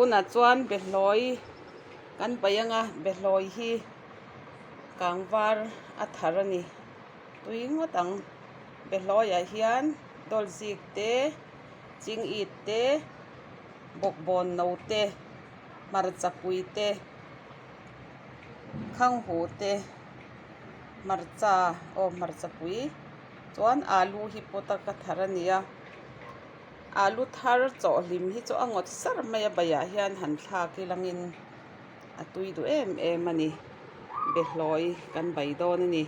Tunah chuan behlawi kan paih anga behlawi hi kangvar a thar a ni tui ngawt ang behlawiah hian dawlzik te chingit te bawkbawn no te hmarcha pui te khanghu te hmarcha aw hmarcha pui chuan alu hi pawt a ka thar a ni a alu thar chawh hlim hi chu a ngawt sar mai a baiah hian han thlak ilangin a tui duh em em a ni behlawi kan bai dawn a ni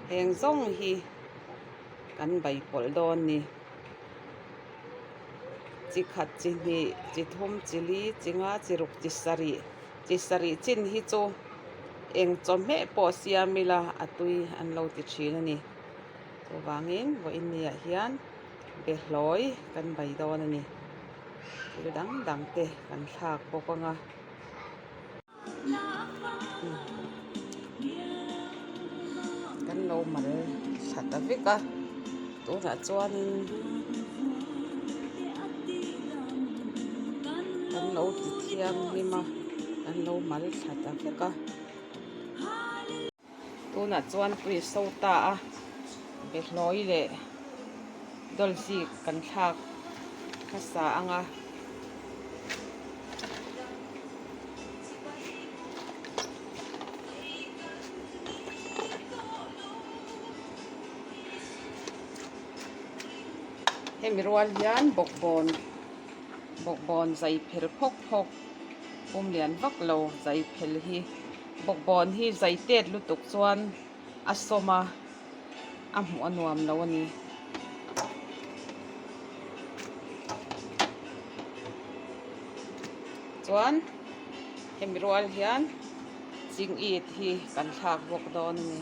heng zawng hi kan bai pawlh dawn a ni chi khat chi hnih chi thum chi li chi nga chi ruk chi sarih chi sarih chin hi chu eng chawhmeh pawh siam ila a tui an lo ti thin a ni chuvangin vawiin niah hian behlawi kan bai dawn a ni thil dang dang te kan thlak bawk ang a. Kan lo mal thla ta vek a tunah chuanin kan lo ti thianghlim a kan lo mal thla ta vek a tunah chuan tui a so ta a behlawi leh dawlzik kan thlak hmasa ang a. Hemi rual hian bawkbawn bawkbawn zai phel phawk phawk pum lian vak lo zai phel hi bawkbawn hi zai tet lutuk chuan a sawm a a hmuh a nuam lo a ni. Chuan hemi rual hian chingit hi kan thlak bawk dawn a ni.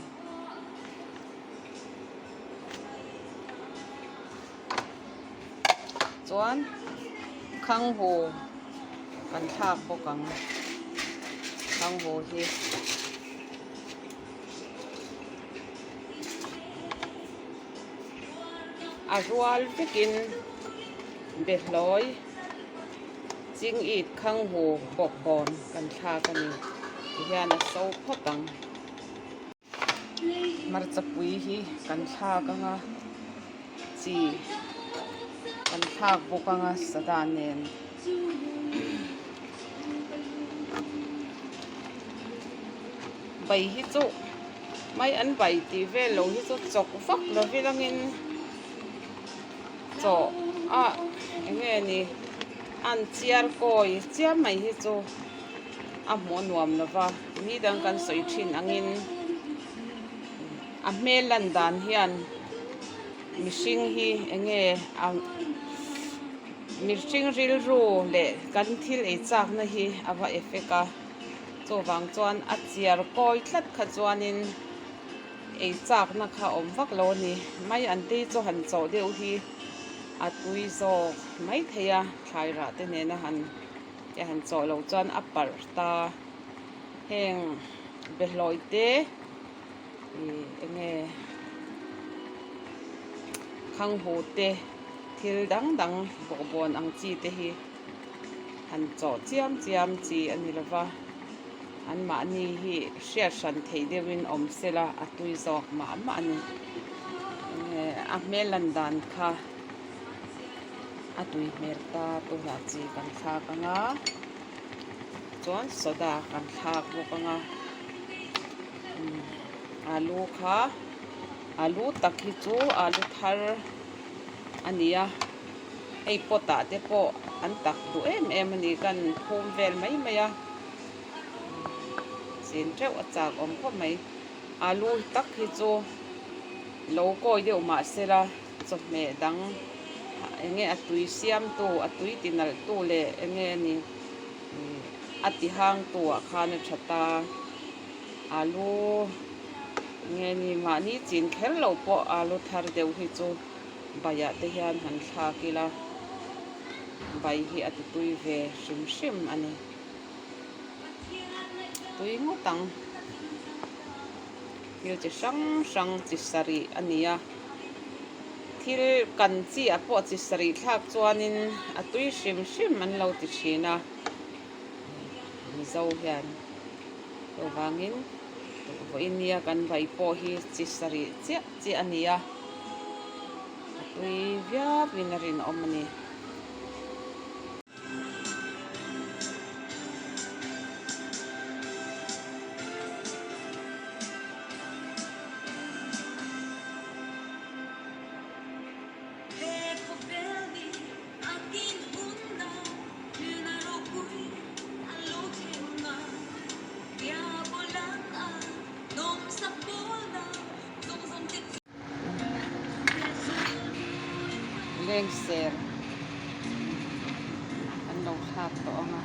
Chuan khanghu kan thlak bawk ang khanghu hi. A rual vekin behlawi chingit khanghu bawkbawn kan thlak a ni tihian a so phawt ang. Hmarcha pui hi kan thlak ang a chi kan thlak bawk ang a sada nen. Bai hi chu mai an bai tih vel lo hi chu chawk vak lo vilangin chaw a eng nge ni an chiar kawi chiam mai hi chu a hmuh a nuam lo va ni dang kan sawi thin angin a hmel lan dan hian mihring hi eng nge a. Mihring rilru leh kan thil ei chakna hi a va effect a, chuvang chuan a chiar kawi tlat kha chuanin ei chakna kha awm vak lo a ni. Mai an tei chu han chawh deuh hi a tui zawk mai thei a, thlai rah te nena han ke han chawh loh chuan a parh ta. Heng behlawi te ih eng nge khanghu te. Thil dang dang bawkbawn ang chi te hi han chawh chiam chiam chi a ni lova, anmahni hi hriat hran theih deuhin awm sela a tui zawk mah mah a ni. Enge a hmel lan dan kha a tui hmel ta tunah chi kan thlak ang a, chuan soda kan thlak bawk ang a, alu kha alu tak hi chu alu thar. a ni a hei pot ah te pawh an tak duh em em a ni kan phum vel mai mai a chin teuh a chak awm khawp mai alu tak hi chu lo kawi deuh mah sela chawhmeh dang eng nge a tui siam tu a tui ti nalh tu leh eng nge a ni a ti hang tu ah khan a tha ta alu. Nge ni mahni chin kher lo pawh alu thar deuh hi chu baiah te hian han thlak ila bai hi a ti tui ve hrim hrim a ni. Tui ngawt ang. Thil chi hrang hrang chi sarih a ni a, thil kan chi ah pawh chi sarih thlak chuanin a tui hrim hrim an lo ti thin a. Mizo hian. Chuvangin vawiin nia kan bai pawh hi chi sarih chiah chiah a ni a, a tui viauin a rinawm a ni. Lengser an lo thlak tawh ang a,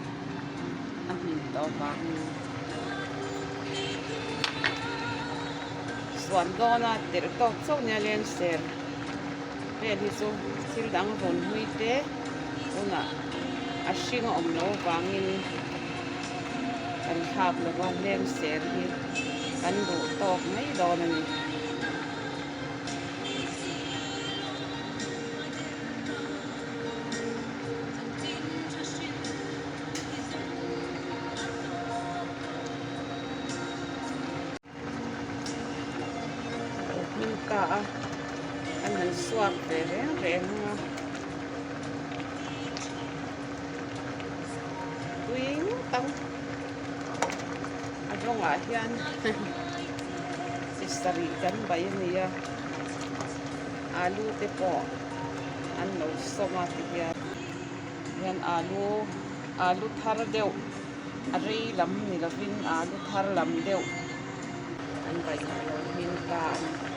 a hmin tawh avangin suan dawna tirh tawk chauh nia lengser vel hi chu thil dang rawn hlui te tunah a hring a awm loh avangin kan thlak lo va lengser hi kan duh tawk mai dawn a ni. A lo hming ta a an han suak ve reng reng a tui ngawt ang a rawngah hian chi sarih kan bai a ni a alu te pawh an lo sawm a ti hian hian alu alu thar deuh. A rei lam ni lovin alu thar lam deuh an baih a lo hming ta a ni.